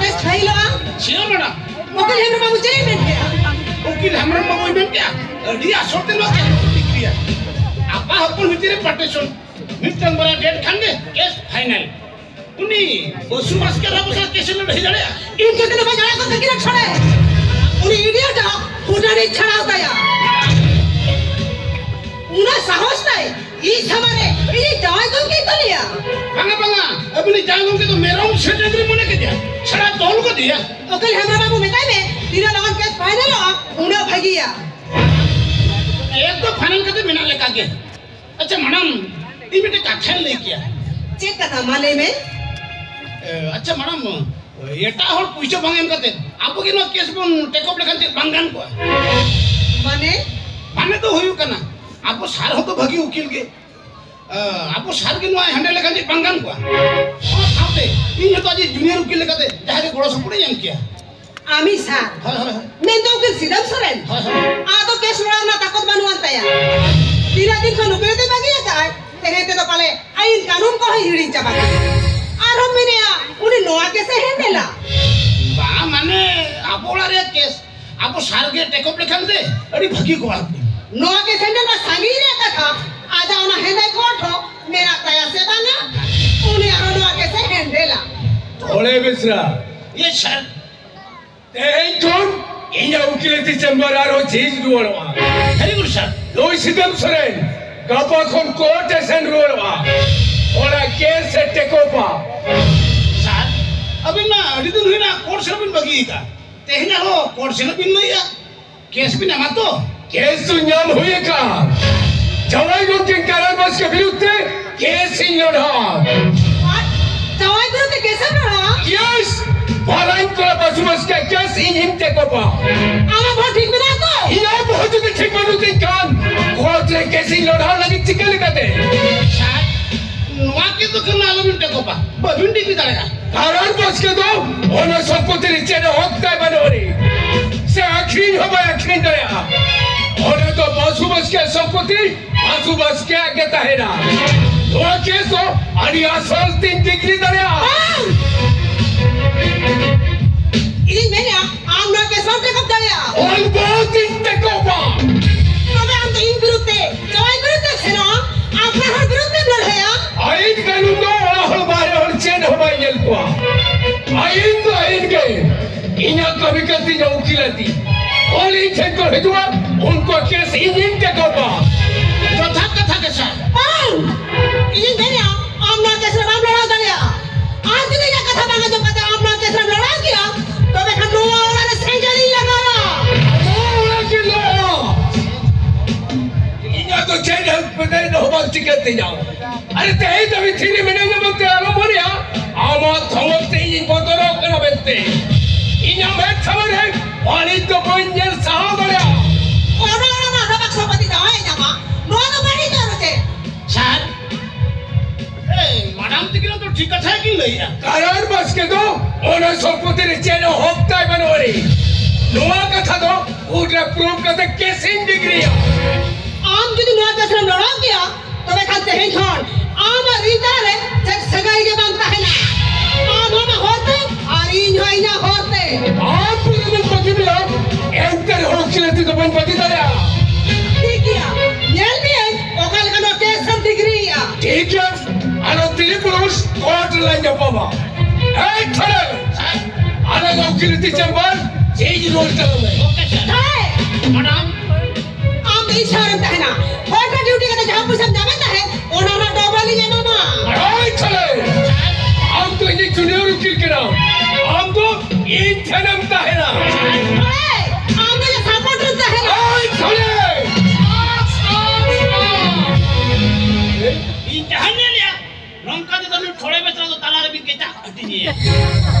ᱠᱮᱥ ᱯᱷᱟᱭᱤᱞᱚᱜᱼᱟ᱾ Senior madam. ᱩᱠᱤᱞ ᱦᱮᱢᱵᱨᱚᱢ ᱵᱟᱹᱵᱩ ᱪᱮᱫ ᱮ ᱢᱮᱱ ᱠᱮᱫᱼᱟ? ᱩᱠᱤᱞ ᱦᱮᱢᱵᱨᱚᱢ ᱵᱟᱹᱵᱩᱭ ᱢᱮᱱ ᱠᱮᱫᱼᱟ, ᱟᱹᱰᱤ ᱟᱥᱚᱨ ᱛᱮ ᱱᱚᱣᱟ ᱠᱮᱥ ᱠᱚ ᱴᱷᱤᱠ ᱜᱮᱭᱟ᱾ ᱟᱯᱟ ᱦᱚᱯᱚᱱ ᱵᱷᱤᱛᱤᱨ ᱨᱮ ᱯᱟᱨᱴᱤᱥᱚᱱ, ᱢᱤᱫᱴᱟᱝ ᱵᱟᱨᱭᱟ ᱰᱮᱴ ᱠᱷᱟᱱ ᱜᱮ ᱠᱮᱥ ᱯᱷᱟᱭᱱᱟᱞ᱾ ᱩᱱᱤ ᱵᱟᱹᱥᱩ ᱵᱟᱥᱠᱮ ᱟᱨ ᱟᱵᱚ ᱥᱟᱞᱟᱜ ᱠᱮᱥ ᱮ ᱞᱟᱹᱲᱦᱟᱹᱭ ᱫᱟᱲᱮᱭᱟᱜᱼᱟ? ᱤᱧ ᱡᱩᱫᱤ ᱱᱚᱣᱟ ᱡᱟᱲᱟ ᱠᱚ ᱛᱟᱹᱠᱤᱱᱟ ᱪᱷᱟᱲᱮ, ᱩᱱᱤ ᱤᱰᱤᱭᱚᱴ ᱟᱜ ᱦᱩᱰᱟᱹᱱᱤᱧ ᱪᱷᱟᱲᱟᱣ ᱛᱟᱭᱟ᱾ ᱩᱱᱟᱹᱜ ᱥᱟᱦᱚᱥ ᱛᱟᱭ, ᱤᱧ ᱥᱟᱢᱟᱝ ᱨᱮ ᱤᱧᱤᱡ ᱡᱟᱶᱟᱭ ᱜᱚᱢᱠᱮ ᱛᱟᱞᱮᱭᱟ᱾ ᱵᱟᱝᱟ, ᱵᱟᱝᱟ, ᱟᱹᱵᱤᱱᱤᱡ ᱡᱟᱶᱟᱭ ᱜᱚᱢᱠᱮ ᱫᱚ ᱢᱮᱨᱚᱢ ᱥᱮ ᱰᱟᱹᱝᱨᱤ ᱢᱚᱱᱮ ᱠᱮᱫᱮᱭᱟ, ᱪᱷᱟᱲᱟ ᱛᱚᱞ ᱠᱮᱫᱮᱭᱟ᱾ ᱩᱠᱤᱞ ᱦᱮᱢᱵᱨᱚᱢ ᱵᱟᱹᱵᱩ ᱢᱮᱛᱟᱭ ᱢᱮ, ᱛᱤᱱᱟᱹᱜ ᱞᱚᱜᱚᱱ ᱠᱮᱥ ᱯᱷᱟᱭᱱᱟᱞᱚᱜᱼᱟ, ᱩᱱᱟᱹᱜ ᱵᱷᱟᱹᱜᱤᱭᱟ᱾ ᱮᱠ ᱫᱚ ᱯᱷᱟᱭᱱᱟᱞ ᱠᱟᱛᱮ ᱢᱮᱱᱟᱜ ᱞᱮᱠᱟ ᱜᱮ᱾ ᱟᱪᱪᱷᱟ ᱢᱮᱰᱟᱢ, ᱤᱧ ᱢᱤᱫᱴᱮᱡ ᱠᱟᱛᱷᱟᱧ ᱞᱟᱹᱭ ᱠᱮᱭᱟ᱾ ᱪᱮᱫ ᱠᱟᱛᱷᱟ? ᱢᱟ ᱞᱟᱹᱭ ᱢᱮ᱾ ᱮ, ᱟᱪᱪᱷᱟ ᱢᱮᱰᱟᱢ, ᱮᱴᱟᱜ ᱦᱚᱲ ᱯᱩᱭᱥᱟᱹ ᱵᱟᱝ ᱮᱢ ᱠᱟᱛᱮ ᱟᱵᱚ ᱜᱮ ᱱᱚᱣᱟ ᱠᱮᱥ ᱵᱚᱱ ᱴᱮᱠ ᱚᱯ ᱞᱮᱠᱷᱟᱱ ᱪᱮᱫ ᱵᱟᱝ ᱜᱟᱱ ᱠᱚᱜᱼᱟ? ᱢᱟᱱᱮ? ᱢᱟᱱᱮ ᱫᱚ ᱦᱩᱭᱩᱜ ᱠᱟᱱᱟ, ᱟᱵᱚ ᱥᱟᱨ ᱦᱚᱸᱛᱚ ᱵᱷᱟᱹᱜᱤ ᱩᱠᱤᱞ ᱜᱮ᱾ ᱮ, ᱟᱵᱚ ᱥᱟᱨ ᱜᱮ ᱱᱚᱣᱟ ᱦᱮᱱᱰᱮᱞ ᱞᱮᱠᱷᱟᱱ ᱪᱮᱫ ᱵᱟᱝ ᱜᱟᱱ ᱠᱚᱜᱼᱟ? ᱚᱱᱟ ᱥᱟᱶᱛᱮ ᱤᱧ ᱦᱚᱸᱛᱚ ᱟᱡ ᱡᱩᱱᱤᱭᱟᱨ ᱩᱠᱤᱞ ᱞᱮᱠᱟᱛᱮ ᱡᱟᱦᱟᱸ ᱜᱮ ᱜᱚᱲᱚ ᱥᱚᱯᱚᱦᱚᱫ ᱤᱧ ᱮᱢ ᱠᱮᱭᱟ᱾ ᱟᱢᱤᱡ ᱥᱟᱨ᱾ ᱦᱳᱭ, ᱦᱳᱭ, ᱦᱳᱭ᱾ ᱢᱮᱱᱫᱚ ᱩᱠᱤᱞ ᱥᱤᱫᱟᱢ ᱥᱚᱨᱮᱱ᱾ ᱦᱳᱭ, ᱦᱳᱭ᱾ ᱟᱫᱚ ᱠᱮᱥ ᱞᱚᱲᱟᱣ ᱨᱮᱱᱟᱜ ᱛᱟᱠᱚᱛ ᱵᱟᱹᱱᱩᱜ ᱟᱱ ᱛᱟᱭᱟ᱾ ᱛᱤᱱᱟᱹᱜ ᱫᱤᱱ ᱠᱷᱚᱱ ᱱᱚᱠᱨᱤ ᱛᱮ ᱵᱟᱹᱜᱤ ᱟᱠᱟᱫᱼᱟᱭ, ᱛᱮᱦᱮᱧ ᱛᱮᱫᱚ ᱯᱟᱞᱮ ᱟᱹᱭᱤᱱ ᱠᱟᱹᱱᱩᱱ ᱠᱚᱦᱚᱸᱭ ᱦᱤᱲᱤᱧ ᱪᱟᱵᱟ ᱠᱮᱫᱟ᱾ ᱟᱨᱦᱚᱸ ᱢᱮᱱᱮᱜᱼᱟ, ᱩᱱᱤ ᱱᱚᱣᱟ ᱠᱮᱥ ᱮ ᱦᱮᱱᱰᱮᱞᱟ᱾ ᱵᱟᱝ, ᱢᱟᱱᱮ ᱟᱵᱚ ᱚᱲᱟᱜ ᱨᱮᱭᱟᱜ ᱠᱮᱥ ᱟᱵᱚ ᱥᱟᱨ ᱜᱮ ᱴᱮᱠ ᱚᱯ ᱞᱮᱠᱷᱟᱱ ᱫᱮ ᱟᱹᱰᱤ ᱵᱷᱟᱹᱜᱤ ᱠᱚᱜᱼᱟ᱾ ᱱᱚᱣᱟ ᱠᱮᱥ ᱦᱮᱱᱰᱮᱞ ᱢᱟ ᱥᱟᱺᱜᱤᱧ ᱨᱮᱭᱟᱜ ᱠᱟᱛᱷᱟ, ᱟᱡᱟᱜ ᱚᱱᱟ ᱦᱮᱸᱫᱮ ᱠᱳᱴ ᱦᱚᱸ ᱢᱮᱱᱟᱜ ᱛᱟᱭᱟ ᱥᱮ ᱵᱟᱝᱟ? ᱩᱱᱤ ᱟᱨᱦᱚᱸ ᱱᱚᱣᱟ ᱠᱮᱥ ᱮ ᱦᱮᱱᱰᱮᱞᱟ᱾ ᱚᱲᱮ ᱵᱮᱥᱨᱟ, ᱤᱭᱮ ᱥᱟᱨ᱾ ᱛᱮᱦᱮᱧ ᱠᱷᱚᱱ ᱤᱧᱟᱹᱜ ᱩᱠᱤᱞᱟᱹᱛᱤ ᱪᱮᱢᱵᱟᱨ ᱟᱨᱦᱚᱸ ᱡᱷᱤᱡ ᱨᱩᱣᱟᱹᱲᱚᱜᱼᱟ᱾ ᱵᱷᱮᱨᱤ ᱜᱩᱰ ᱥᱟᱨ᱾ ᱱᱩᱭ ᱥᱤᱫᱟᱢ ᱥᱚᱨᱮᱱ ᱜᱟᱯᱟ ᱠᱷᱚᱱ ᱠᱳᱨᱴ ᱮ ᱥᱮᱱ ᱨᱩᱣᱟᱹᱲᱚᱜᱼᱟ᱾ ᱚᱱᱟ ᱠᱮᱥ ᱮ ᱴᱮᱠᱚᱯᱟ᱾ ᱥᱟᱨ, ᱟᱹᱵᱤᱱ ᱢᱟ ᱟᱹᱰᱤ ᱫᱤᱱ ᱦᱩᱭᱱᱟ ᱠᱳᱨᱴ ᱥᱮᱱ ᱵᱤᱱ ᱵᱟᱹᱜᱤ ᱟᱠᱟᱫ᱾ ᱛᱮᱦᱮᱧ ᱟᱨᱦᱚᱸ ᱠᱳᱨᱴ ᱥᱮᱱᱚᱜ ᱵᱤᱱ ᱞᱟᱹᱭᱮᱫᱼᱟ? ᱠᱮᱥ ᱵᱤᱱ ᱮᱢᱟ ᱛᱚ? ᱠᱮᱥ ᱫᱚ ᱧᱟᱢ ᱦᱩᱭ ᱟᱠᱟᱱᱟ᱾ ᱡᱟᱶᱟᱭ ᱜᱚᱢᱠᱮ ᱠᱟᱨᱟᱱ ᱵᱟᱥᱠᱮ ᱵᱤᱨᱩᱫᱷ ᱛᱮ ᱠᱮᱥ ᱤᱧ ᱞᱟᱲᱟᱜᱼᱟ᱾ ᱟᱨ ᱡᱟᱶᱟᱭ ᱵᱤᱨᱩᱫᱷ ᱛᱮ ᱠᱮᱥ ᱮᱢ ᱞᱟᱲᱟᱜᱼᱟ? ᱭᱮᱥ! ᱵᱟᱞᱟᱧ ᱠᱚᱨᱟ ᱵᱟᱥᱩ ᱵᱟᱥᱠᱮ ᱠᱮᱥ ᱤᱧ ᱤᱧ ᱛᱮ ᱠᱚᱯᱟ᱾ ᱟᱢᱟᱜ ᱵᱚᱦᱚᱜ ᱴᱷᱤᱠ ᱢᱮᱱᱟᱜᱼᱟ ᱛᱚ? ᱤᱧᱟᱹᱜ ᱵᱚᱦᱚᱜ ᱡᱩᱫᱤ ᱴᱷᱤᱠ ᱵᱟᱹᱱᱩᱜ ᱛᱤᱧ ᱠᱷᱟᱱ, ᱠᱳᱨᱴ ᱨᱮ ᱠᱮᱥ ᱤᱧ ᱞᱟᱲᱟᱣ ᱞᱟᱹᱜᱤᱫ ᱪᱤᱠᱟᱹ ᱞᱮᱠᱟᱛᱮ? ᱥᱟᱨ, ᱱᱚᱣᱟ ᱠᱮᱥ ᱫᱚ ᱠᱷᱟᱱ ᱟᱞᱚᱵᱤᱱ ᱛᱮ ᱠᱚᱯᱟ᱾ ᱵᱟᱹᱵᱤᱱ ᱴᱷᱤᱠ ᱫᱟᱲᱮᱭᱟᱜᱼᱟ᱾ ᱠᱟᱨᱟᱱ ᱵᱟᱥᱠᱮ ᱫᱚ ᱚᱱᱟ ᱥᱚᱢᱯᱚᱛᱤ ᱨᱮ ᱪᱮᱫ ᱦᱚᱸ ᱦᱚᱠ ᱛᱟᱭ ᱵᱟᱹᱱᱩᱜ ᱟᱹᱱᱤᱡ᱾ ᱥᱮ ᱟᱹᱠᱷᱨᱤᱧ ᱦᱚᱸ ᱵᱟᱭ ᱟᱹᱠᱷᱨᱤᱧ ᱫᱟᱲᱮᱭᱟᱜᱼᱟ᱾ ᱚᱱᱟ ᱫᱚ ᱵᱟᱥᱩ ᱵᱟᱥᱠᱮ ᱥᱚᱢᱯᱚᱛᱤ ᱵᱟᱥᱩ ᱵᱟᱥᱠᱮᱭᱟᱜ ᱜᱮ ᱛᱟᱦᱮᱱᱟ᱾ ᱱᱚᱣᱟ ᱠᱮᱥ ᱫᱚ ᱟᱹᱰᱤ ᱟᱥᱚᱞ ᱛᱤᱧ ᱰᱤᱜᱽᱨᱤ ᱫᱟᱲᱮᱭᱟᱜᱼᱟ᱾ ᱟᱹᱭᱤᱱ ᱫᱚ ᱟᱹᱭᱤᱱ ᱜᱮ᱾ ᱤᱧᱟᱹᱜ ᱠᱟᱹᱢᱤ ᱠᱟᱱ ᱛᱤᱧᱟ ᱩᱠᱤᱞᱟᱹᱛᱤ᱾ ᱚᱞ ᱤᱧ ᱴᱷᱮᱱ ᱠᱚ ᱦᱤᱡᱩᱜᱼᱟ, ᱩᱱᱠᱩᱣᱟᱜ ᱠᱮᱥ ᱤᱧᱤᱧ ᱴᱮᱠᱟᱣᱟ᱾ ᱡᱚᱛᱷᱟᱛ ᱠᱟᱛᱷᱟ ᱜᱮ ᱥᱟᱨ᱾ ᱵᱟᱝ! ᱤᱧᱤᱧ ᱢᱮᱱᱮᱫᱼᱟ, ᱟᱢ ᱱᱚᱣᱟ ᱠᱮᱥ ᱨᱮ ᱵᱟᱢ ᱞᱟᱲᱟᱣ ᱫᱟᱲᱮᱭᱟᱜᱼᱟ᱾ ᱟᱨ ᱡᱩᱫᱤ ᱤᱧᱟᱹᱜ ᱠᱟᱛᱷᱟ ᱵᱟᱝ ᱟᱸᱡᱚᱢ ᱠᱟᱛᱮ ᱟᱢ ᱱᱚᱣᱟ ᱠᱮᱥ ᱨᱮᱢ ᱞᱟᱲᱟᱣ ᱠᱮᱭᱟ, ᱛᱚᱵᱮ ᱠᱷᱟᱱ ᱱᱚᱣᱟ ᱚᱲᱟᱜ ᱨᱮ ᱥᱮᱸᱜᱮᱞ ᱤᱧ ᱞᱟᱜᱟᱣᱟ᱾ ᱟᱢᱟᱜ ᱚᱲᱟᱜ ᱜᱮ ᱞᱟᱲᱟᱣᱟ᱾ ᱤᱧᱟᱹᱜ ᱫᱚ ᱪᱮᱫ ᱦᱚᱸ ᱵᱟᱝ ᱪᱤᱠᱟᱹᱜ ᱛᱤᱧᱟ᱾ ᱟᱨᱮ, ᱛᱮᱦᱮᱧ ᱫᱷᱟᱹᱵᱤᱡ ᱛᱷᱤᱨ ᱢᱮᱱᱟᱧᱟ ᱢᱮᱱᱛᱮ ᱟᱞᱚᱢ ᱢᱚᱱᱮᱭᱟ᱾ ᱟᱢᱟᱜ ᱫᱷᱚᱢᱚᱠ ᱛᱮ ᱤᱧᱤᱧ ᱵᱚᱛᱚᱨᱚᱜ ᱠᱟᱱᱟ ᱢᱮᱱᱛᱮ᱾ ᱤᱧᱟᱜ ᱢᱮᱫ ᱥᱟᱢᱟᱝ ᱨᱮ ᱵᱟᱹᱲᱤᱡ ᱫᱚ ᱵᱟᱹᱧ ᱧᱮᱞ ᱥᱟᱦᱟᱣ ᱫᱟᱲᱮᱭᱟᱜᱼᱟ᱾ ᱚᱱᱟ ᱚᱲᱟᱜ ᱢᱟ ᱨᱟᱵᱟᱠ ᱥᱚᱢᱯᱚᱛᱤ ᱫᱚ ᱦᱚᱭ ᱧᱟᱢᱟ᱾ ᱱᱚᱣᱟ ᱫᱚ ᱵᱟᱹᱲᱤᱡ ᱫᱚ ᱟᱨ ᱪᱮᱫ? ᱥᱟᱨ, ᱮᱭ, ᱢᱟᱰᱟᱢ ᱛᱤᱠᱤᱱ ᱫᱚ ᱴᱷᱤᱠ ᱠᱟᱛᱷᱟ ᱜᱮᱠᱤᱱ ᱞᱟᱹᱭᱮᱜᱼᱟ᱾ ᱠᱟᱨᱟᱨ ᱵᱟᱥᱠᱮ ᱫᱚ ᱚᱱᱟ ᱥᱚᱢᱯᱚᱛᱤ ᱨᱮ ᱪᱮᱫ ᱦᱚᱸ ᱦᱚᱠ ᱛᱟᱭ ᱵᱟᱹᱱᱩᱜ ᱟᱹᱱᱤᱡ᱾ ᱱᱚᱣᱟ ᱠᱟᱛᱷᱟ ᱫᱚ ᱠᱳᱨᱴ ᱨᱮ ᱯᱨᱩᱯ ᱠᱟᱛᱮ ᱠᱮᱥ ᱤᱧ ᱰᱤᱜᱽᱨᱤᱭᱟ᱾ ᱟᱢ ᱡᱩᱫᱤ ᱱᱚᱣᱟ ᱠᱮᱥ ᱨᱮᱢ ᱞᱟᱲᱟᱣ ᱠᱮᱭᱟ, ᱛᱚᱵᱮ ᱠᱷᱟᱱ ᱛᱮᱦᱮᱧ ᱠᱷᱚᱱ ᱟᱢ ᱟᱨ ᱤᱧ ᱛᱟᱞᱟᱨᱮ ᱪᱮᱫ ᱥᱟᱹᱜᱟᱹᱭ ᱜᱮ ᱵᱟᱝ ᱛᱟᱦᱮᱱᱟ᱾ ᱟᱢ ᱦᱚᱸ ᱟᱢᱟᱜ ᱦᱚᱨ ᱛᱮ ᱟᱨ ᱤᱧ ᱦᱚᱸ ᱤᱧᱟᱹᱜ ᱦᱚᱨ ᱛᱮ᱾ ᱟᱢ ᱯᱩᱨᱟᱹ ᱵᱟᱹᱜᱤ ᱢᱮᱭᱟ, ᱮᱱᱛᱮ ᱨᱮᱦᱚᱸ ᱩᱠᱤᱞᱟᱹᱛᱤ ᱫᱚ ᱵᱟᱹᱧ ᱵᱟᱹᱜᱤ ᱫᱟᱲᱮᱭᱟᱜᱼᱟ᱾ ᱴᱷᱤᱠ ᱜᱮᱭᱟ, ᱧᱮᱞ ᱢᱤᱭᱟᱹᱧ ᱚᱠᱟ ᱞᱮᱠᱟ ᱱᱚᱣᱟ ᱠᱮᱥ ᱮᱢ ᱰᱤᱜᱽᱨᱤᱭᱟ᱾ ᱴᱷᱤᱠ ᱜᱮᱭᱟ, ᱟᱨᱚ ᱛᱤᱨᱤ ᱯᱩᱨᱩᱥ ᱠᱳᱨᱴ ᱨᱮᱞᱟᱝ ᱧᱟᱯᱟᱢᱟ᱾ ᱮᱭ ᱛᱷᱟᱱᱟ, ᱟᱞᱮ ᱫᱚ ᱩᱠᱤᱞᱟᱹᱛᱤ ᱪᱮᱢᱵᱟᱨ ᱡᱷᱤᱡ ᱨᱩᱣᱟᱹᱲ ᱛᱟᱞᱮ ᱢᱮ᱾ ᱳᱠᱮ ᱥᱟᱨ᱾ ᱦᱮᱸ! ᱢᱟᱰᱟᱢ, ᱟᱢ ᱫᱚ ᱤᱧ ᱥᱟᱶ ᱨᱮᱢ ᱛᱟᱦᱮᱱᱟ᱾ ᱠᱳᱨᱴ ᱨᱮ ᱰᱤᱭᱩᱴᱤ ᱠᱟᱛᱮ ᱡᱟᱦᱟᱸ ᱯᱚᱭᱥᱟᱢ ᱧᱟᱢᱮᱫ ᱛᱟᱦᱮᱸᱫ, ᱚᱱᱟ ᱨᱮᱱᱟᱜ ᱰᱚᱵᱚᱞ ᱤᱧ ᱮᱢᱟᱢᱟ᱾ ᱦᱳᱭ ᱛᱟᱦᱞᱮ, ᱟᱢ ᱫᱚ ᱤᱧᱤᱡ ᱡᱩᱱᱤᱭᱚᱨ ᱩᱠᱤᱞ ᱠᱟᱱᱟᱢ᱾ ᱟᱢ ᱫᱚ ᱤᱧ ᱴᱷᱮᱱᱮᱢ ᱛᱟᱦᱮᱱᱟ᱾ ᱦᱳᱭ, ᱟᱢ ᱫᱚ ᱤᱧᱟᱹᱜ ᱥᱟᱯᱳᱨᱴ ᱨᱮᱢ ᱛᱟᱦᱮᱱᱟ᱾ ᱦᱳᱭ ᱛᱟᱦᱞᱮ᱾ ᱤᱧ ᱡᱟᱦᱟᱸᱧ ᱧᱮᱞᱮᱜᱼᱟ, ᱱᱚᱝᱠᱟ ᱛᱮᱫᱚ ᱱᱩᱭ ᱴᱷᱚᱲᱮ ᱵᱮᱥᱨᱟ ᱫᱚ ᱛᱟᱞᱟ ᱨᱮᱵᱤᱱ ᱠᱮᱪᱟᱜ ᱦᱟᱹᱴᱤᱧᱮᱭᱟ᱾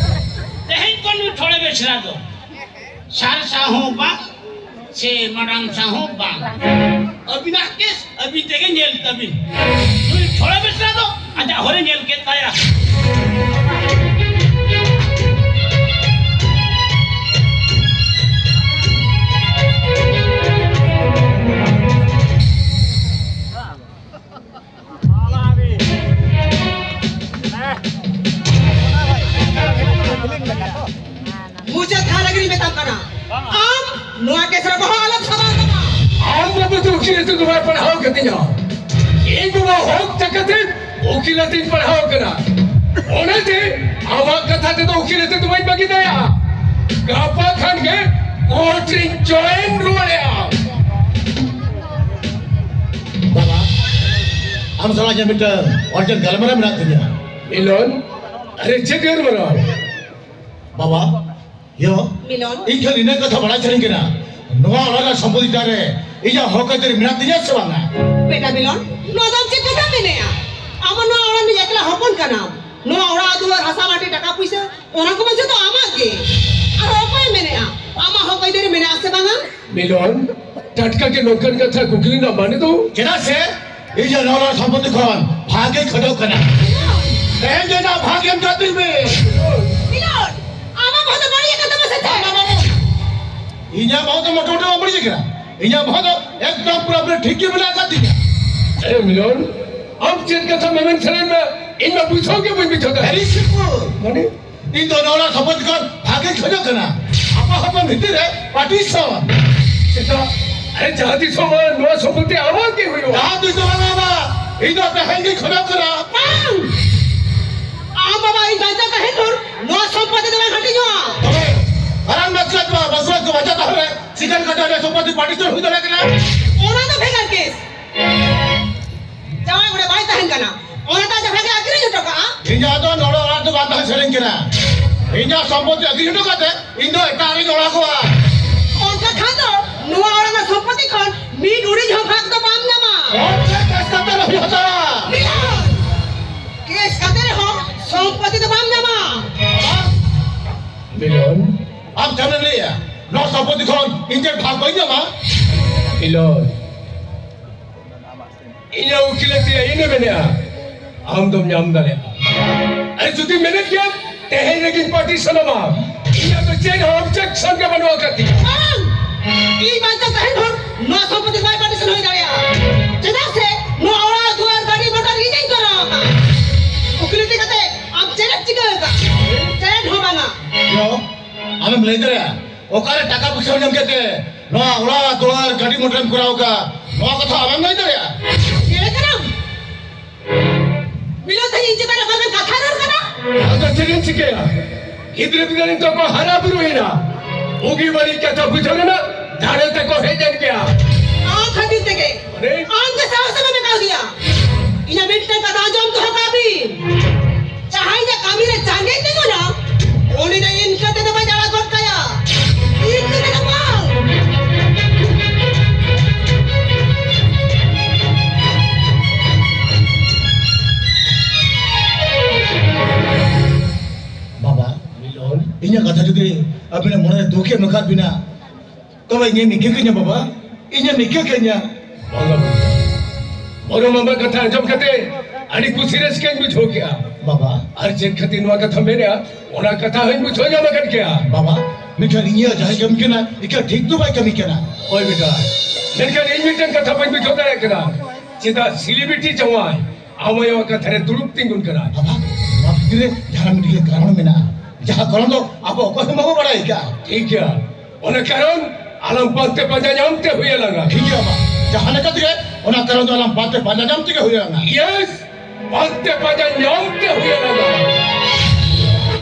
ᱛᱮᱦᱮᱧ ᱠᱷᱚᱱ ᱱᱩᱭ ᱴᱷᱚᱲᱮ ᱵᱮᱥᱨᱟ ᱫᱚ ᱥᱟᱨ ᱥᱟᱶ ᱦᱚᱸ ᱵᱟᱝ, ᱥᱮ ᱢᱟᱰᱟᱢ ᱥᱟᱶ ᱦᱚᱸ ᱵᱟᱝ᱾ ᱟᱹᱵᱤᱱᱟᱜ ᱠᱮᱥ ᱟᱹᱵᱤᱱ ᱛᱮᱜᱮ ᱧᱮᱞ ᱛᱟᱹᱵᱤᱱ᱾ ᱱᱩᱭ ᱴᱷᱚᱲᱮ ᱵᱮᱥᱨᱟ ᱫᱚ ᱟᱡᱟᱜ ᱦᱚᱨᱮ ᱧᱮᱞ ᱠᱮᱫ ᱛᱟᱭᱟ᱾ ᱢᱩᱪᱟᱹᱫ ᱫᱷᱟᱣ ᱞᱟᱹᱜᱤᱫ ᱤᱧ ᱢᱮᱛᱟᱢ ᱠᱟᱱᱟ, ᱟᱢ ᱱᱚᱣᱟ ᱠᱮᱥ ᱨᱮ ᱵᱚᱦᱚᱜ ᱟᱞᱚᱢ ᱥᱟᱵᱟᱣ ᱛᱟᱢᱟ᱾ ᱟᱢ ᱵᱟᱵᱟ ᱫᱚ ᱩᱠᱤᱞᱟᱹᱛᱤ ᱫᱚ ᱵᱟᱭ ᱯᱟᱲᱦᱟᱣ ᱠᱟᱫᱤᱧᱟ᱾ ᱤᱧ ᱵᱟᱵᱟ ᱦᱚᱠ ᱛᱟᱠᱟᱛᱮ ᱩᱠᱤᱞᱟᱹᱛᱤᱧ ᱯᱟᱲᱦᱟᱣ ᱠᱟᱱᱟ᱾ ᱚᱱᱟᱛᱮ ᱟᱢᱟᱜ ᱠᱟᱛᱷᱟ ᱛᱮᱫᱚ ᱩᱠᱤᱞ ᱟᱛᱮ ᱫᱚ ᱵᱟᱹᱧ ᱵᱟᱹᱜᱤ ᱫᱟᱲᱮᱭᱟᱜᱼᱟ᱾ ᱜᱟᱯᱟ ᱠᱷᱟᱱ ᱜᱮ ᱠᱳᱨᱴ ᱨᱤᱧ ᱡᱚᱭᱮᱱ ᱨᱩᱣᱟᱹᱲᱮᱜᱼᱟ᱾ ᱵᱟᱵᱟ, ᱟᱢ ᱥᱟᱞᱟᱜ ᱡᱮ ᱢᱤᱫᱴᱟᱝ ᱚᱨᱡᱮᱱᱴ ᱜᱟᱞᱢᱟᱨᱟᱣ ᱢᱮᱱᱟᱜ ᱛᱤᱧᱟ᱾ ᱢᱤᱞᱚᱱ, ᱟᱨᱮ ᱪᱮᱫ ᱜᱟᱞᱢᱟᱨᱟᱣ? ᱵᱟᱵᱟ, ᱭᱳ, ᱢᱤᱞᱚᱱ᱾ ᱤᱧ ᱠᱷᱟᱹᱞᱤ ᱤᱱᱟᱹ ᱠᱟᱛᱷᱟ ᱵᱟᱲᱟᱭ ᱥᱟᱱᱟᱧ ᱠᱟᱱᱟ, ᱱᱚᱣᱟ ᱚᱲᱟᱜ ᱨᱮᱱᱟᱜ ᱥᱚᱢᱯᱚᱛᱤ ᱪᱮᱛᱟᱱ ᱨᱮ ᱤᱧᱟᱹᱜ ᱦᱚᱠ ᱟᱹᱭᱫᱟᱹᱨᱤ ᱢᱮᱱᱟᱜ ᱛᱤᱧᱟ ᱥᱮ ᱵᱟᱝᱟ? ᱵᱮᱴᱟ ᱢᱤᱞᱚᱱ, ᱱᱚᱣᱟ ᱫᱚ ᱟᱢ ᱪᱮᱫ ᱠᱟᱛᱷᱟᱢ ᱢᱮᱱᱮᱜᱼᱟ? ᱟᱢ ᱱᱚᱣᱟ ᱚᱲᱟᱜ ᱨᱤᱱᱤᱡ ᱮᱠᱞᱟ ᱦᱚᱯᱚᱱ ᱠᱟᱱᱟᱢ᱾ ᱱᱚᱣᱟ ᱚᱲᱟᱜ ᱫᱩᱣᱟᱹᱨ, ᱦᱟᱥᱟ ᱢᱟᱹᱴᱤ, ᱴᱟᱠᱟ ᱯᱩᱭᱥᱟᱹ, ᱚᱱᱟ ᱠᱚᱢᱟ ᱡᱚᱛᱚ ᱟᱢᱟᱜ ᱜᱮ᱾ ᱟᱨ ᱚᱠᱚᱭᱮ ᱢᱮᱱᱮᱜᱼᱟ ᱟᱢᱟᱜ ᱦᱚᱠ ᱟᱹᱭᱫᱟᱹᱨᱤ ᱢᱮᱱᱟᱜᱼᱟ ᱥᱮ ᱵᱟᱝᱟ? ᱢᱤᱞᱚᱱ, ᱴᱟᱴᱠᱟ ᱜᱮ ᱱᱚᱝᱠᱟᱱ ᱠᱟᱛᱷᱟ ᱠᱩᱠᱞᱤ ᱨᱮᱱᱟᱜ ᱢᱟᱱᱮ ᱫᱚ? ᱪᱮᱫᱟᱜ ᱥᱮ ᱤᱧ ᱫᱚ ᱱᱚᱣᱟ ᱥᱚᱢᱯᱚᱛᱤ ᱠᱷᱚᱱ ᱵᱷᱟᱜᱽ ᱤᱧ ᱠᱷᱚᱡᱚᱜ ᱠᱟᱱᱟ᱾ ᱛᱮᱦᱮᱧ ᱫᱚ ᱤᱧᱟᱹᱜ ᱵᱷᱟᱜᱽ ᱮᱢ ᱠᱟᱹᱛᱤᱧ ᱢᱮ᱾ ᱢᱤᱞᱚᱱ, ᱟᱢᱟᱜ ᱵᱚᱦᱚᱜ ᱫᱚ ᱵᱟᱹᱲᱤᱡ ᱟᱠᱟᱱ ᱛᱟᱢᱟ ᱥᱮ ᱪᱮᱫ? ᱵᱟᱝ, ᱵᱟᱝ, ᱵᱟᱝ᱾ ᱤᱧᱟᱹᱜ ᱵᱚᱦᱚᱜ ᱫᱚ ᱢᱚᱴᱟᱢᱩᱴᱤ ᱵᱟᱝ ᱵᱟᱹᱲᱤᱡ ᱟᱠᱟᱱᱟ᱾ ᱤᱧᱟᱹᱜ ᱵᱚᱦᱚᱜ ᱫᱚ ᱮᱠᱫᱚᱢ ᱯᱩᱨᱟᱹᱯᱩᱨᱤ ᱴᱷᱤᱠ ᱜᱮ ᱢᱮᱱᱟᱜ ᱟᱠᱟᱫ ᱛᱤᱧᱟ᱾ ᱮ ᱢᱤᱞᱚᱱ, ᱟᱢ ᱪᱮᱫ ᱠᱟᱛᱷᱟ ᱢᱮᱢᱮᱱ ᱥᱟᱱᱟᱭᱮᱫ ᱢᱮᱭᱟ? ᱤᱧ ᱢᱟ ᱵᱩᱡᱷᱟᱹᱣ ᱜᱮ ᱵᱟᱹᱧ ᱵᱩᱡᱷᱟᱹᱣ ᱫᱟ᱾ Very simple. ᱢᱟᱱᱮ? ᱤᱧ ᱫᱚ ᱱᱚᱣᱟ ᱥᱚᱢᱯᱚᱛᱤ ᱠᱷᱚᱱ ᱵᱷᱟᱜᱽ ᱤᱧ ᱠᱷᱚᱡᱚᱜ ᱠᱟᱱᱟ᱾ ᱟᱯᱟ ᱦᱚᱯᱚᱱ ᱵᱷᱤᱛᱤᱨ ᱨᱮ partition. ᱪᱮᱫᱟᱜ? ᱟᱨᱮ ᱡᱟᱦᱟᱸ ᱛᱤᱥ ᱦᱚᱸ ᱱᱚᱣᱟ ᱥᱚᱢᱯᱚᱛᱤ ᱟᱢᱟᱜ ᱜᱮ ᱦᱩᱭᱩᱜᱼᱟ᱾ ᱡᱟᱦᱟᱸ ᱛᱤᱥ ᱫᱚ ᱵᱟᱝ ᱵᱟᱵᱟ, ᱤᱧ ᱫᱚ ᱛᱮᱦᱮᱧ ᱜᱤᱧ ᱠᱷᱚᱡᱚᱜ ᱠᱟᱱᱟ᱾ ᱵᱟᱝ! ᱟᱢ ᱵᱟᱵᱟ ᱤᱧ ᱵᱟᱧᱪᱟᱣ ᱛᱟᱦᱮᱸᱱ ᱵᱷᱳᱨ ᱱᱚᱣᱟ ᱥᱚᱢᱯᱚᱛᱤ ᱫᱚ ᱵᱟᱝ ᱦᱟᱹᱴᱤᱧᱚᱜᱼᱟ᱾ ᱛᱚᱵᱮ ᱢᱟᱨᱟᱝ ᱢᱟᱹᱡᱷᱤ ᱵᱟᱵᱟ ᱵᱟᱥᱩᱣᱟᱜ ᱠᱚ ᱵᱟᱧᱪᱟᱣ ᱛᱟᱦᱮᱸ ᱨᱮ ᱪᱤᱠᱟᱹ ᱞᱮᱠᱟᱛᱮ ᱟᱞᱮ ᱥᱚᱢᱯᱚᱛᱤ partition ᱦᱩᱭ ᱫᱟᱲᱮᱭᱟᱜ ᱠᱟᱱᱟ? ᱚᱱᱟ ᱫᱚ ᱵᱷᱮᱜᱟᱨ case. ᱡᱟᱶᱟᱭ ᱚᱸᱰᱮ ᱵᱟᱭ ᱛᱟᱦᱮᱸᱱ ᱠᱟᱱᱟ, ᱚᱱᱟ ᱫᱚ ᱟᱡ ᱡᱟᱦᱟᱸ ᱜᱮ ᱟᱹᱠᱷᱨᱤᱧ ᱦᱚᱴᱚ ᱠᱟᱜᱼᱟ᱾ ᱤᱧᱟᱹᱜ ᱫᱚ ᱱᱚᱰᱮ ᱚᱲᱟᱜ ᱫᱚ ᱵᱟᱝ ᱛᱟᱦᱮᱸ ᱥᱟᱱᱟᱧ ᱠᱟᱱᱟ᱾ ᱤᱧᱟᱹᱜ ᱥᱚᱢᱯᱚᱛᱤ ᱟᱹᱠᱷᱨᱤᱧ ᱦᱚᱴᱚ ᱠᱟᱛᱮ ᱤᱧ ᱫᱚ ᱮᱴᱟᱜ ᱨᱤᱧ ᱚᱲᱟᱜᱚᱜᱼᱟ᱾ ᱚᱱᱠᱟ ᱠᱷᱟᱱ ᱫᱚ ᱱᱚᱣᱟ ᱚᱲᱟᱜ ᱨᱮᱱᱟᱜ ᱥᱚᱢᱯᱚᱛᱤ ᱠᱷᱚᱱ ᱢᱤᱫ ᱩᱰᱤᱡ ᱦᱚᱸ ᱵᱷᱟᱜᱽ ᱫᱚ ᱵᱟᱢ ᱧᱟᱢᱟ᱾ ᱚᱱ ᱛᱮ case ᱠᱟᱛᱮ ᱨᱮᱦᱚᱸᱧ ᱦᱟᱛᱟᱣᱟ᱾ ᱢᱤᱞᱚᱱ! Case ᱠᱟᱛᱮ ᱨᱮᱦᱚᱸ ᱥᱚᱢᱯᱚᱛᱤ ᱫᱚ ᱵᱟᱢ ᱧᱟᱢᱟ᱾ ᱢᱤᱞᱚᱱ, ᱟᱢ ᱪᱮᱫ ᱮᱢ ᱞᱟᱹᱭᱟ? ᱱᱚᱣᱟ ᱥᱚᱢᱯᱚᱛᱤ ᱠᱷᱚᱱ ᱤᱧ ᱪᱮᱫ ᱵᱷᱟᱜᱽ ᱵᱟᱹᱧ ᱧᱟᱢᱟ? ᱢᱤᱞᱚᱱ, ᱤᱧᱟᱹᱜ ᱩᱠᱤᱞ ᱮ ᱛᱤᱭᱟ ᱤᱧ ᱮ ᱢᱮᱱᱮᱜᱼᱟ, ᱟᱢ ᱫᱚᱢ ᱧᱟᱢ ᱫᱟᱲᱮᱭᱟᱜᱼᱟ᱾ ᱟᱨ ᱡᱩᱫᱤ ᱢᱮᱱᱮᱫ ᱜᱮᱭᱟᱢ, ᱛᱮᱦᱮᱧ ᱨᱮᱜᱮᱧ partition ᱟᱢᱟ᱾ ᱤᱧᱟᱹᱜ ᱫᱚ ᱪᱮᱫ ᱦᱚᱸ objection ᱜᱮ ᱵᱟᱹᱱᱩᱜ ᱟᱠᱟᱫ ᱛᱤᱧᱟ᱾ ᱵᱟᱝ! ᱤᱧ ᱵᱟᱧᱪᱟᱣ ᱛᱟᱦᱮᱸᱱ ᱵᱷᱳᱨ ᱱᱚᱣᱟ ᱥᱚᱢᱯᱚᱛᱤ ᱵᱟᱭ partition ᱦᱩᱭ ᱫᱟᱲᱮᱭᱟᱜᱼᱟ᱾ ᱪᱮᱫᱟᱜ ᱥᱮ ᱱᱚᱣᱟ ᱚᱲᱟᱜ ᱫᱩᱣᱟᱹᱨ ᱜᱟᱹᱰᱤ ᱢᱚᱴᱚᱨ ᱤᱧᱤᱧ ᱠᱚᱨᱟᱣ ᱟᱠᱟᱫ᱾ ᱩᱠᱤᱞ ᱮ ᱛᱤ ᱠᱟᱛᱮ ᱟᱢ ᱪᱮᱫ ᱮᱢ ᱪᱤᱠᱟᱹ ᱟᱠᱟᱫ? ᱪᱮᱫ ᱦᱚᱸ ᱵᱟᱝᱟ᱾ ᱟᱢᱮᱢ ᱞᱟᱹᱭ ᱫᱟᱲᱮᱭᱟᱜᱼᱟ? ᱚᱠᱟᱨᱮ ᱴᱟᱠᱟ ᱯᱚᱭᱥᱟ ᱧᱟᱢ ᱠᱟᱛᱮ ᱱᱚᱣᱟ ᱚᱲᱟᱜ ᱫᱩᱣᱟᱹᱨ ᱜᱟᱹᱰᱤ ᱢᱚᱴᱚᱨᱮᱢ ᱠᱚᱨᱟᱣ ᱟᱠᱟᱫ? ᱱᱚᱣᱟ ᱠᱟᱛᱷᱟ ᱟᱢᱮᱢ ᱞᱟᱹᱭ ᱫᱟᱲᱮᱭᱟᱜᱼᱟ? ᱧᱮᱞᱮ ᱠᱟᱱᱟᱢ? ᱢᱤᱞᱚᱱ ᱛᱮᱦᱮᱧ ᱤᱧ ᱪᱮᱛᱟᱱ ᱨᱮ ᱚᱠᱟ ᱞᱮᱠᱟᱱ ᱠᱟᱛᱷᱟ ᱨᱚᱲ ᱠᱟᱱᱟ? ᱟᱫᱚ ᱪᱮᱫ ᱮᱢ ᱪᱤᱠᱟᱹᱭᱟ? ᱜᱤᱫᱽᱨᱟᱹ ᱯᱤᱫᱽᱨᱟᱹ ᱱᱤᱛᱚᱜ ᱠᱚ ᱦᱟᱨᱟ ᱵᱩᱨᱩᱭᱮᱱᱟ᱾ ᱵᱩᱜᱤ ᱵᱟᱹᱲᱤᱡ ᱠᱟᱛᱷᱟ ᱵᱩᱡᱷᱟᱹᱣ ᱨᱮᱱᱟᱜ ᱫᱟᱲᱮ ᱛᱟᱠᱚ ᱦᱮᱡ ᱮᱱ ᱜᱮᱭᱟ᱾ ᱟᱢ ᱠᱷᱟᱹᱛᱤᱨ ᱛᱮᱜᱮ, ᱟᱨᱮ? ᱟᱢ ᱜᱮ ᱥᱟᱦᱚᱥ ᱮᱢ ᱮᱢ ᱠᱟᱣᱫᱮᱭᱟ᱾ ᱤᱧᱟᱹᱜ ᱢᱤᱫᱴᱟᱝ ᱠᱟᱛᱷᱟ ᱟᱸᱡᱚᱢ ᱫᱚᱦᱚ ᱠᱟᱜ ᱵᱤᱱ, ᱡᱟᱦᱟᱸᱭ ᱤᱧᱟᱹᱜ ᱠᱟᱹᱢᱤ ᱨᱮ ᱡᱟᱸᱜᱮ ᱛᱤᱸᱜᱩᱱᱟ, ᱩᱱᱤ ᱫᱚ ᱤᱱᱠᱟᱹ ᱛᱮᱫᱚ ᱵᱟᱭ ᱟᱲᱟᱜ ᱜᱚᱫ ᱠᱟᱭᱟ᱾ ᱤᱱᱠᱟᱹ ᱛᱮᱫᱚ ᱵᱟᱝ᱾ ᱵᱟᱵᱟ, ᱢᱤᱞᱚᱱ᱾ ᱤᱧᱟᱹᱜ ᱠᱟᱛᱷᱟ ᱡᱩᱫᱤ ᱟᱹᱵᱤᱱᱟᱜ ᱢᱚᱱᱮ ᱨᱮ ᱫᱩᱠ ᱮ ᱮᱢ ᱟᱠᱟᱫ ᱵᱤᱱᱟ, ᱛᱚᱵᱮ ᱤᱧᱮᱢ ᱤᱠᱟᱹ ᱠᱟᱹᱧᱟ ᱵᱟᱵᱟ, ᱤᱧᱮᱢ ᱤᱠᱟᱹ ᱠᱟᱹᱧᱟ᱾ ᱵᱟᱝᱟ ᱵᱟᱵᱟ, ᱢᱚᱨᱚᱢ ᱵᱟᱵᱟ ᱠᱟᱛᱷᱟ ᱟᱸᱡᱚᱢ ᱠᱟᱛᱮ ᱟᱹᱰᱤ ᱠᱩᱥᱤ ᱨᱟᱹᱥᱠᱟᱹᱧ ᱵᱩᱡᱷᱟᱹᱣ ᱠᱮᱜᱼᱟ᱾ ᱵᱟᱵᱟ᱾ ᱟᱨ ᱪᱮᱫ ᱠᱷᱟᱹᱛᱤᱨ ᱱᱚᱣᱟ ᱠᱟᱛᱷᱟ ᱢᱮᱱᱮᱜᱼᱟ, ᱚᱱᱟ ᱠᱟᱛᱷᱟ ᱦᱚᱸᱧ ᱵᱩᱡᱷᱟᱹᱣ ᱧᱟᱢ ᱟᱠᱟᱫ ᱜᱮᱭᱟ᱾ ᱵᱟᱵᱟ, ᱢᱮᱱᱠᱷᱟᱱ ᱤᱧᱟᱹᱜ ᱡᱟᱦᱟᱸᱭ ᱠᱟᱹᱢᱤ ᱠᱟᱱᱟ, ᱤᱠᱟᱹ ᱴᱷᱤᱠ ᱫᱚ ᱵᱟᱭ ᱠᱟᱹᱢᱤ ᱠᱟᱱᱟ᱾ ᱦᱳᱭ ᱵᱮᱴᱟ, ᱢᱮᱱᱠᱷᱟᱱ ᱤᱧ ᱢᱤᱫᱴᱟᱝ ᱠᱟᱛᱷᱟ ᱵᱟᱹᱧ ᱵᱩᱡᱷᱟᱹᱣ ᱫᱟᱲᱮᱭᱟᱜ ᱠᱟᱱᱟ, ᱪᱮᱫᱟᱜ ᱥᱤᱞᱤᱵᱤᱴᱤ ᱡᱟᱶᱟᱭ ᱟᱢ ᱟᱭᱳᱣᱟᱜ ᱠᱟᱛᱷᱟ ᱨᱮ ᱫᱩᱲᱩᱵ ᱛᱤᱸᱜᱩᱱ ᱠᱟᱱᱟ? ᱵᱟᱵᱟ, ᱱᱚᱣᱟ ᱵᱷᱤᱛᱤᱨ ᱨᱮ ᱡᱟᱦᱟᱱ ᱢᱤᱫᱴᱤᱡ ᱠᱟᱨᱚᱱ ᱢᱮᱱᱟᱜᱼᱟ, ᱡᱟᱦᱟᱸ ᱠᱟᱨᱚᱱ ᱫᱚ ᱟᱵᱚ ᱚᱠᱚᱭ ᱦᱚᱸ ᱵᱟᱵᱚ ᱵᱟᱲᱟᱭ ᱠᱟᱜᱼᱟ᱾ ᱴᱷᱤᱠ ᱜᱮᱭᱟ, ᱚᱱᱟ ᱠᱟᱨᱚᱱ ᱟᱞᱟᱝ ᱯᱟᱱᱛᱮ ᱯᱟᱸᱡᱟ ᱧᱟᱢ ᱛᱮ ᱦᱩᱭ ᱟᱞᱟᱝᱟ᱾ ᱴᱷᱤᱠ ᱜᱮᱭᱟ ᱵᱟᱵᱟ, ᱡᱟᱦᱟᱸ ᱞᱮᱠᱟ ᱛᱮᱜᱮ ᱚᱱᱟ ᱠᱟᱨᱚᱱ ᱫᱚ ᱟᱞᱟᱝ ᱯᱟᱱᱛᱮ ᱯᱟᱸᱡᱟ ᱧᱟᱢ ᱛᱮᱜᱮ ᱦᱩᱭ ᱟᱞᱟᱝᱟ᱾ ᱭᱮᱥ, ᱯᱟᱱᱛᱮ ᱯᱟᱸᱡᱟ ᱧᱟᱢ ᱛᱮ ᱦᱩᱭ ᱟᱞᱟᱝᱟ᱾